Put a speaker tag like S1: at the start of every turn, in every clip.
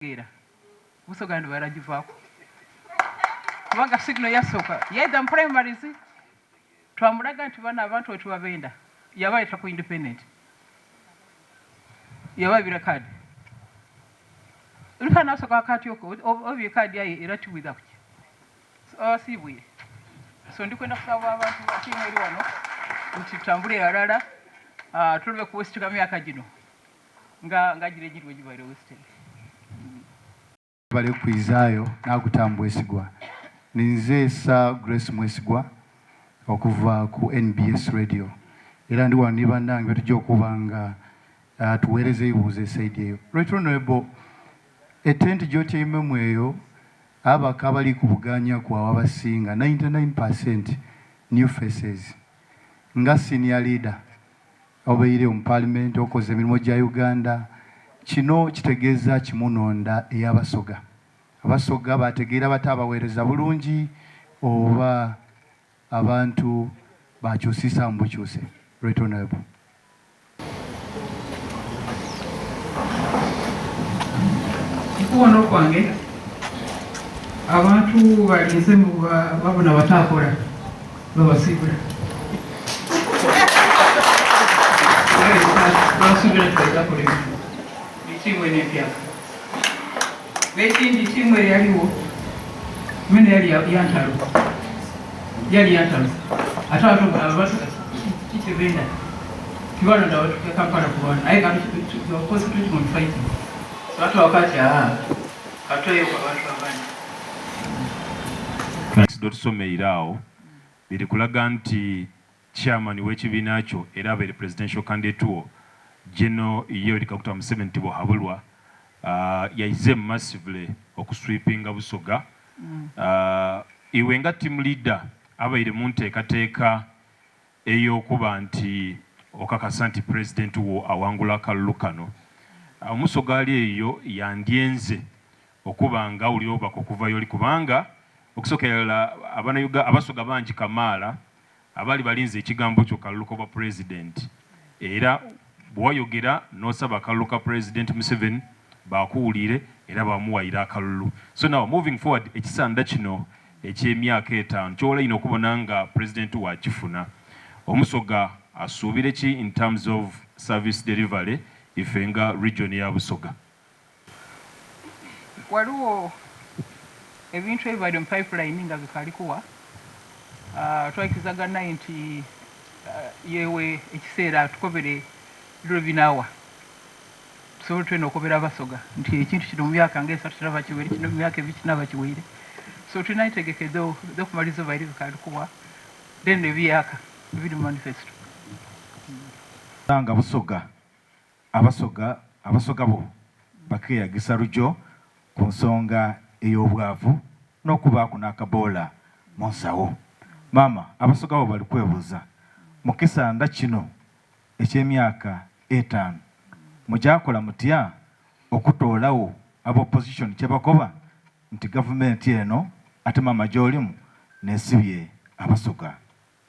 S1: Era Busoga ndhibala givaaku kubanga signal yasooka yaidha mu primaries twamulaga nti bano abantu wetubabenda yabaleta ku independent yababira card Luka nasoka akati oko obye card aye era tibwidha kuki abasiibwire so ndikwenda kusaba abantu ba tiimu eri wano nti tutambule ghalala tulobe kuwesitika myaka gino. Nga nga gire egiri bwegibaire wasted.
S2: Webale kwizaayo nakuta Mwesigwa. Ninze Sir Grace Mwesigwa okuva ku nbs Radio era ndi wano ni banange betujja okuba nga tuwereza ebibuuzo esaidi eyo. Right Honourable, etenti gyotyaimemu eyo ababaka abali kubuganyaku awo abasinga 99 percent new faces nga senior leader Obaire mu Paalimenti, okoze emirimo gya Uganda. Kino kitegeeza ki munonda ey'Abasoga? Abasoga baategeera bata abaweereza bulungi oba abantu baakyusiisaamu bukyuse? Right Honourable.
S1: Mukubona okwange abantu balinze babona bataakola. Babasiibula. Babasuubira nti baidha kola emirimo. Ni tiimu eno empyaka. N'ekindi tiimu eyaligho mene yali ya ntalo. Yali ya ntalo. Ate abantu abasoga ki kye benda? Tibalonda bantu kugya Kampala kulwana aye nga they were concentrating on fighting. So ate wakati aa katweyoku abantu abandi.
S3: Facts dhotusomeire agho dhiri kulaga nti Chairman w'ekibiina kyo era abaire Presidential candidate wo General Yoweri Kaguta Museveni Tibuhaburwa yaize massively okusweepinga Busoga. Iwe nga team leader abaire munteekateeka ey'okuba nti okakasa nti Pulezidenti wo awangula akalulu kano, Omusoga ali eyo yandyenze okuba nga awulira obubaka okuva y'oli kubanga okusookera irala Abanayuga Abasoga bangi kamaala abaali balinze ekigambo kyo kalulu k'obwa Pulezidenti era bwewayogera n'osaba akalulu ka Pulezidenti Museveni baakuwuliire era baamuwaire akalulu. So now moving forward ekisanda kino eky'emyaka etaanu kyowola inho okubona nga Pulezidenti wo akifuna. Omusoga asuubire ki in terms of service delivery ife nga region ya Busoga?
S1: Ghaligho ebintu ebibaire mu pipeline nga bikaali kuwa, twaikizagana nti yewe ekiseera atukobere li lwe binaawa tusobole twena okobera Abasoga nti ekintu kino mu myaka nga esatu kinaba kiweire, kino mu myaka ebiri kinaba kiweire. So tulina entegeka edh'okumaliriza ebibaire bikaali kuwa then ebiyaaka ebiri mu manifesto.
S4: Nga Busoga Abasoga Abasoga bo bakeeyagisa lugyo ku nsonga ey'obwavu n'okubaaku n'akaboola mu nsawo. Maama, Abasoga bo bali kwebuuza, mu kisanda kino eky'emyaka etaanu muja kola mutya okutoolagho aba opposition kye bakoba nti gavumenti eno ate maama gy'olimu n'esibye Abasoga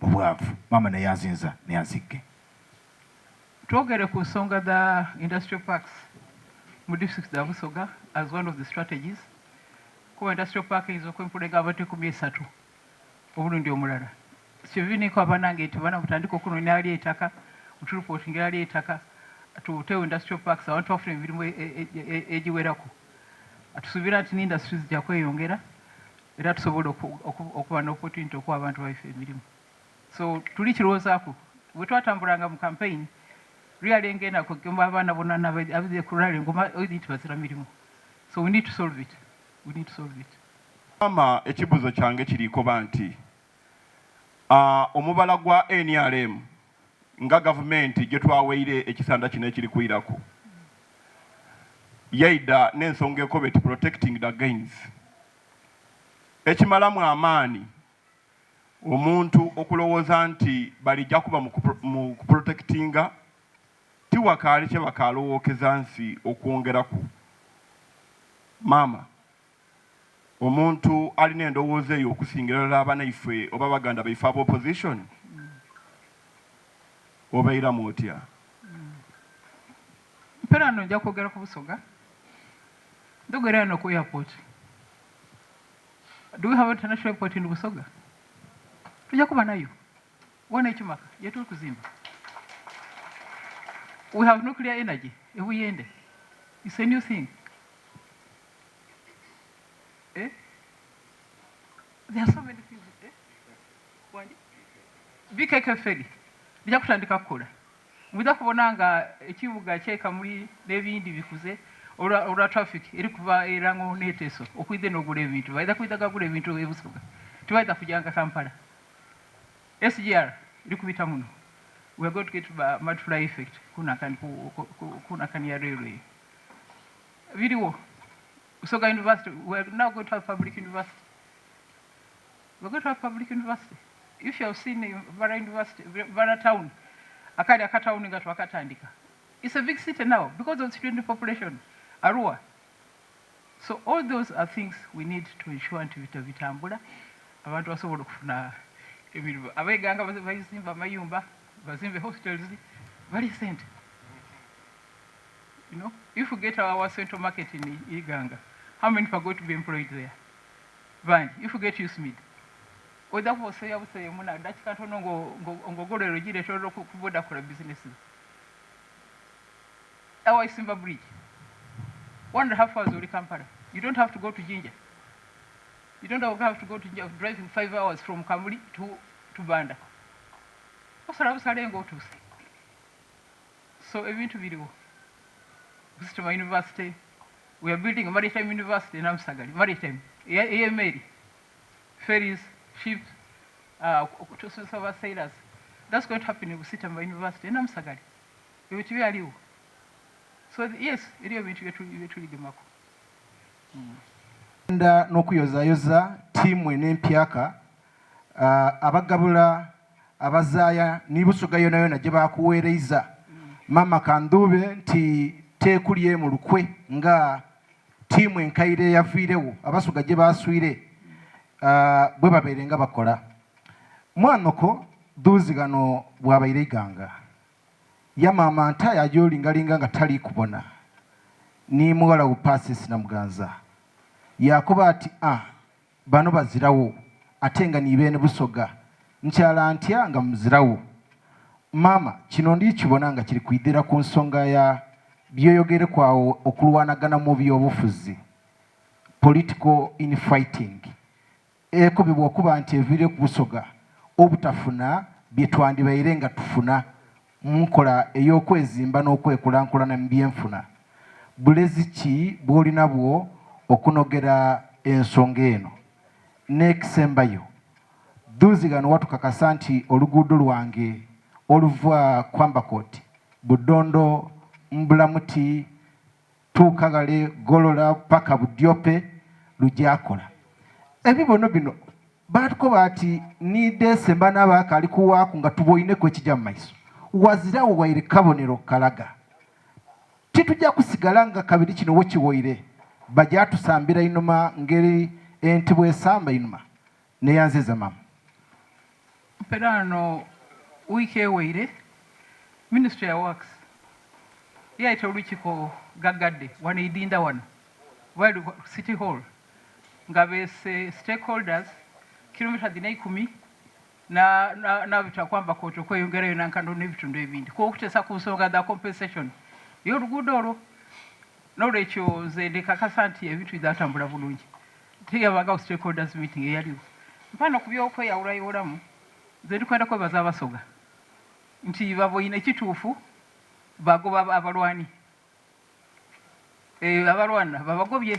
S4: mu bwavu. Maama neyanzinza neyanzigge.
S1: Twogere ku nsonga dha industrial parks mu districts dha Busoga as one of the strategies kuba industrial park eyinza okwempulega abantu 30 omulundi omulala. Kyebinika banange nti bana mutandike okunonia aghali eitaka, muturupotinge aghali eitaka tutewo industrial parks abantu bafune emirimu egiweraku. Tusubira nti ni industries dhija kweyongera era tusobole okuba ni opportunity okuwa abantu baife emirimu. So tuli kirowoozaku. Bwetwatambulanga mu campaign really ngenda kugema abaana bonana abaidhye ku rally ngoma oidhi nti bazira mirimu. So we need to solve it. We need to solve it.
S5: Maama ekibuzo kyange kiri koba nti omubala gwa nrm nga gavumenti gyetwawaire ekisanda kino ekiri kwiraku yaidha n'ensonga ekoba eti protecting the gains ekimalamu amaani omuntu okulowooza nti balija kuba mu kuprotectinga tiwakaali kyebakalowookeza nsi okwongeraku. Maama Omuntu alina endowooza eyo okusingira irala abanaife oba baganda baife aba opposition obairamu otya?
S1: Mperaano nja kwogera ku Busoga. Ndhogera ghano ku airport. Do we have international airport in Busoga? Tujja kuba nayo. Wano e Kimaka gyetuli kuzimba. We have nuclear energy e Buyende. It's a new thing. Eh? There are so many things. Eh? Wangi? BKK ferry lija kutandika kukola. Mwidha kubona nga ekibuga kye Kamuli n'ebindi bikuze olwa traffic eri kuva e Lango n'e Teso okwidha eno ogula ebintu. Baidha kwidha ghagula ebintu e Busoga, tibaidha kujanga Kampala. SGR eri kubita muno. We are going to get multiply effect ku Nakania railway. Biriwo. Busoga University, we are now going to have public university. We are going to have public university. If you have seen Mbarara University, Mbarara town, akali akatawuni nga twakatandika. It's a big city now because of student population. Arua. So all those are things we need to ensure nti bita bitambula abantu basobola okufuna emirimu. Abeiganga bazimba amayumba, bazimbe hostels, bali sente. You know, if we get our central market in Iganga, how many people are going to be employed there? Bangi. If we get USMID, oidha kuba oseeya buseeye muna dakika ntono ng'ogolwera ogireeta olwo ku boda kola bizinesi. Our Isimba Bridge, 1.5 hours oli Kampala. You don't have to go to Jinja. You don't have to go to Jinja, driving 5 hours from Kamuli to Banda. Osala busale ng'otuuse. So ebintu biriwo. Busitema University, we are building a maritime university in Amsagali, maritime, ey'emeeri, ferries, ships, okusomesa ba sailors. That's going to happen in Busitema University in Amsagali. Ebyo tibyaliwo. So yes, eriyo ebintu byetuligemaku.
S4: Nda n'okuyozayoza ttiimu eno empyaka, abagabula, abazaaya ni Busoga yonayona gye bakuweereiza. Maama kandhuube nti teekulyemu lukwe nga ttiimu enkaire eyaviiregho Abasoga gye baaswire bwebabaire nga bakola. Mwanhoko dhuuzi ghano bw'abaire eighanga. Yamaama nta yaja olingalinga nga tali kubona ni mughala we Persis Namuganza. Yaakoba ati, A, bano baziragho ate nga ni beene Busoga. Nkyala ntya nga muziragho? Maama, kino ndi kibona nga kiri kwidhira ku nsonga ya by'oyogeireku agho okulwanagana mu by'obufuzi, political infighting. Ekobebwa okuba nti eviireku Busoga obutafuna bye twandibaire nga tufuna mu nkola ey'okwezimba n'okwekulankulana mu byenfuna. Bulezi ki bw'olinabwo okunogera ensonga eno? N'ekisembayo, dhuuzi ghano watukakasa nti oluguudo lwange oluva Kwambakot, Budondo, Mbulamuti, Tuuka ghale Golola paka Budyope lujakola. Ebibono bino baatukoba ati ni Desemba n'aba akaali kuwaaku nga tuboineku ekija mu maiso. Ghaziragho waire kabonero kalaga. Tituja kusigala nga kabiri kino we kiwoire baja tusambira inhuma ngeri ente bw'esamba einhuma. Neyanziiza mama.
S1: Mperaano wiiki eweire, Minisitule ya Works yaita olukiiko gagadde wano e Idinda wano lwali ku City Hall nga beese stakeholders kilomita dhino eikumi n'abita kwamba kooti okweyongerayo nankano n'ebitundu ebindi ku okuteesa ku nsonga dha compensation y'oluguudo olwo. N'olwekyo nze ndikakasa nti ebintu bidhatambula bulungi. Tiyabagho stakeholders meeting eyaligho. Mpano ku by'okweyawulayawulamu, nze ndi kwenda kwebaza Abasoga nti baboine ekituufu baagoba abalwani. Eeh abalwana babagobye.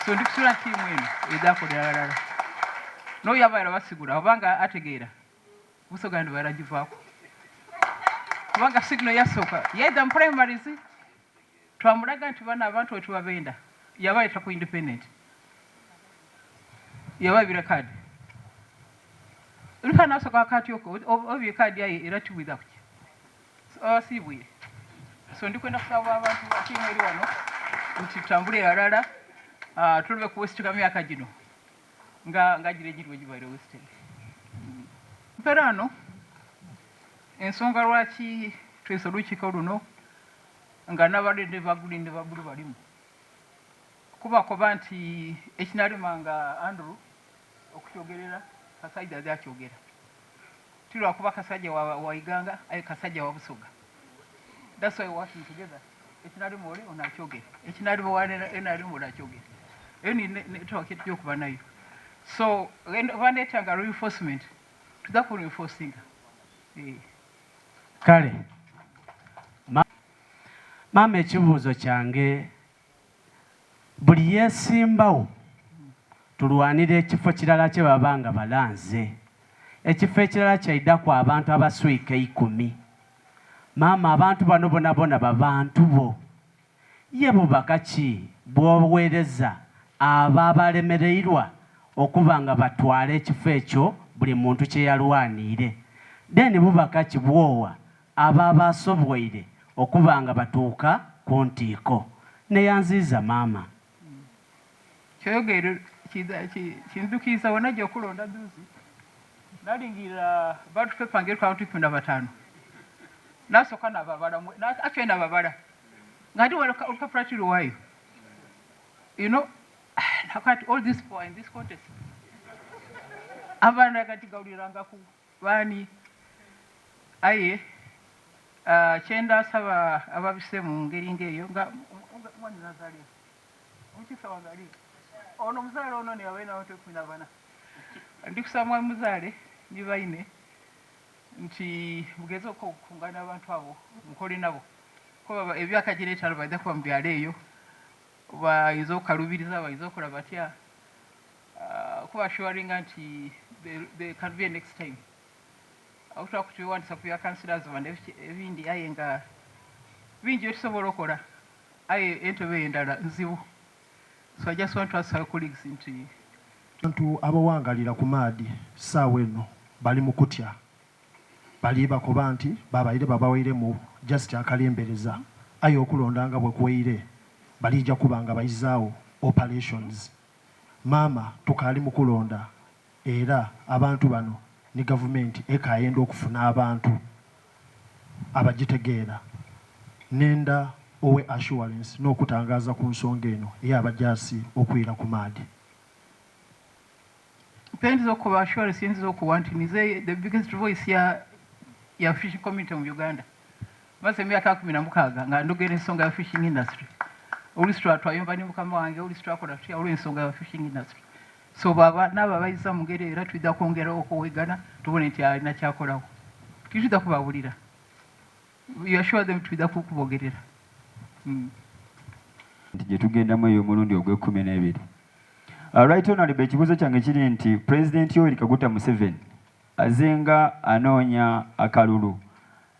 S1: So ndi kusuula nti tiimu eno edha kolera ghalala. N'oyo abaire abasigula oba nga ategeera, Busoga yandibaire agivaaku. Kubanga signal eyasooka yaidha mu primaries. Twamulaga nti bano abantu bwetubabenda yabaleta ku independent yababira card Luka nasoka akati oko obye card aye era tibwidha kuki abasibwire so ndikwenda kusaba abantu batimu eri wano nti tutambule ghalala uh, tulobe kuwesitika myaka gino nga nga gire giriwo gibaire wasted mpera ano ensonga lwaki twese olukiiko luno nga n'abalende ba green ne ba blue balimu. Kubakoba nti ekinalema nga Andrew okukyogerera, Kasaija aze akyogera. Ti lwakuba Kasaija wa, wa Iganga, aye Kasaija wa Busoga. That's why we're working together. Ekinalema ole, ono akyogere. Ekinalema owa NRM ole akyogere. Eyo ni network yetujja okuba nayo. So, banetanga reinforcement, tuja ku reinforcinga. Eh.
S6: Kale maama ekibuuzo kyange buli yesimbawo tulwanira ekifo kirala kyebaba nga balanze. Ekifo ekirala kyaidaku abantu abaswika eikumi. Maama abantu bano bonabona babantu bo. Ye bubaka ki bw'oweereza abo abalemereirwa okuba nga batwala ekifo ekyo buli muntu kye yalwaniire? Then bubaka ki bw'owa abo abasoboire okuba nga batuuka ku ntiiko? Neyanziiza maama.
S1: Kyoyogeire kindhukiiza wenaja okulonda dhuuzi nalingirira ballot paper nga eriku abantu 15 nasoka nababala actually nababala nga ndi wano olupapula tiruwayo you know nakati all these people are in this contest abaana kati gawulirangaku baani aye uh, kyenda saba ababise mu ngeri ng'eyo nga mwani nazaliyo omukisa wange ali ono muzaale ono ne abaina abantu 14 ndi kusaba mwami muzaale ni baine nti mugeze okukungana abantu abo mukole nabo kuba ebyaka gireetalo bajja kuba mu byalo eyo bayinza okukalubiriza bayinza okukola batya uh, kuba assuringa nti there can be a next time awo twakutwewandisa ku bya councillors bano ebindi aye nga bingi byetusobola okola aye entebe eyo endala nzibu. So I just want to ask our colleagues nti
S7: Abantu abawangalira ku maadhi saawa eno bali mu kutya. Bali bakoba nti babaire babawairemu just akalembereza aye okulonda nga bwekuwaire baliija kuba nga baizaagho operations. Maama tukaali mu kulonda era abantu bano ni gavumenti ekaayenda okufuna abantu abagitegeera. Nenda owe assurance n'okutangaaza ku nsonga eno ey'abajaasi okwira ku maadhi.
S1: Mpendeza okuba assurance yinza okuwa nti nize the biggest voice ya, ya fishing community mu Uganda. Maze emyaka 16 nga ndogera ensonga ya fishing industry. Oluusi twayomba ne mukama wange, oluusi twakola tutya olw'ensonga ya fishing industry. So baba n'abo abayiza mu ngeri era twidha kwongera okuwegana tubone nti alina kyakolawo. Titwidha kubawulira. We assure them twidha kukubogerera.
S8: Nti gye tugendamu ey'omulundi ogw'ekkumi n'ebiri. Right Honourable ekibuuzo kyange kiri nti Pulezidenti Yoweri Kaguta Museveni azenga anoonya akalulu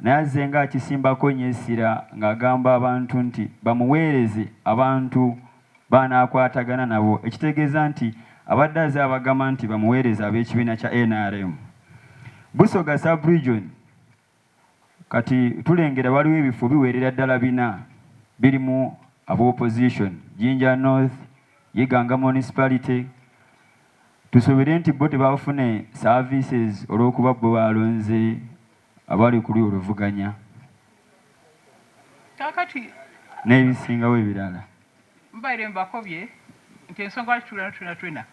S8: naye azenga akisimbako nnyo essira ng'agamba abantu nti bamuweereze abantu b'anaakwatagana nabo ekitegeeza nti abadde aze abagamba nti bamuweereze ab'ekibiina kya nrm. Busoga sub-region Kati tulengera waliwo ebifo biwerera ddala bina birimu aba opposition, Jinja North, Iganga Municipality, tusuubire nti bo tebafune services olwokuba bo balonze abali ku luuyi oluvuganya.
S1: Kaakati
S8: N'ebisingawo ebirala.
S1: Mbaire mbakobye nti ensonga lwaki tuli ghano twenatwena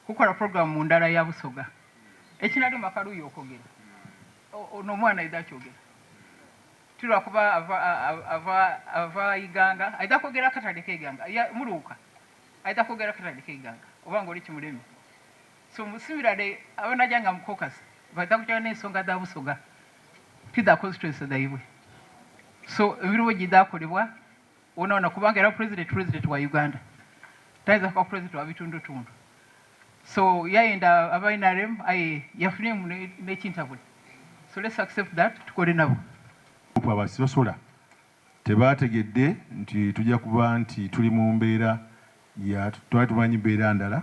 S1: kukola pulogulaamu ndala ya Busoga. Ekinalema Kaluuyi okwogera, ono omwana aidha kyogera. Ti lwakuba ava, ava, ava Iganga, aidha kwogera akatale k'e Iganga. Ya, muluuka, aidha kwogera akatale k'e Iganga oba nga oli kimuleme. So similarly abanaja nga mu caucus baidha kuja n'ensonga dha Busoga, ti dha constituency dhaibwe. So emirimo giidha kolebwa wonawona kubanga era president, president wa Uganda. Tayinza kuba president wa bitundutundu. So yayenda aba NRM aye yafunye n'ekintabuli. So let's accept that tukole nabo.
S9: Abasosola tebaategedde nti tujja kuba nti tuli mu mbeera ya twali tumanyi mbeera ndala.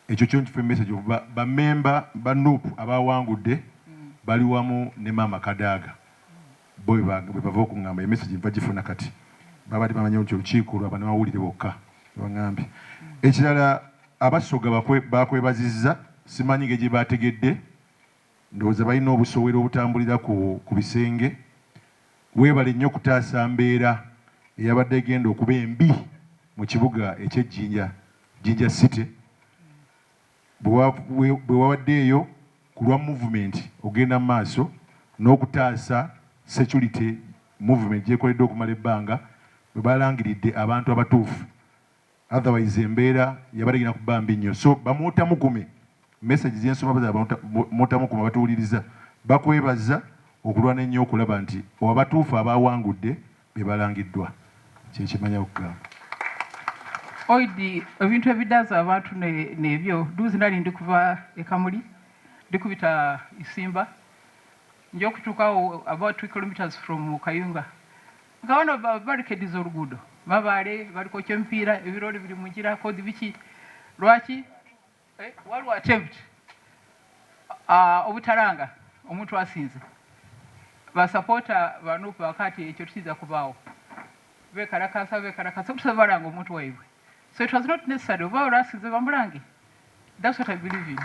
S9: Ekyo kyo nkife message okuva ba memba ba nup abawangudde bali wamu ne maama Kadaga bo bwebava okungamba eyo message nva gifuna kati babadde bamanyi nti olukiiko lwa banamawulire bokka bangambye. Ekirala Abasoga bakwebazizza simanyi ngeri gyebategedde ndowooza balina obusowero obutambulira ku ku bisenge. Weebale nnyo kutaasa mbeera eyabadde egenda okuba embi. mu kibuga eky'e Jinja, Jinja City, bwe wawaddeeyo ku lwa Movement okugenda mu maaso n'okutaasa securite Movement gy'ekoledde okumala ebbanga bwe baalangiridde abantu abatuufu otherwise embeera yabadde egenda kuba mbi nnyo so bamuutamukume message zensoma baza bamuutamukume abatuwuliriza bakwebaza okulwana ennyo okulaba nti abatuufu abawangudde be balangiddwa kyekimanya okugamba.
S1: Oidi ebintu ebidaaza abantu nebyo, duuzi nali ndi kuva e Kamuli ndi kubita Isimba nja okutuuka agho about two kilometres from Kayunga nga bano ba barricades oluguudo mabaale bali kwokya emipiira, ebiroole biri mu ngira kodi biki lwaki? Waliwo attempt obutalanga omuntu asinze. Ba supporter ba nup bakaati ekyo tikiidha kubaagho. Bekalakaasa bekalakaasa okutuusa bwebalanga omuntu waibwe. So it was not necessary oba ole asinze bamulange. That's what I believe in.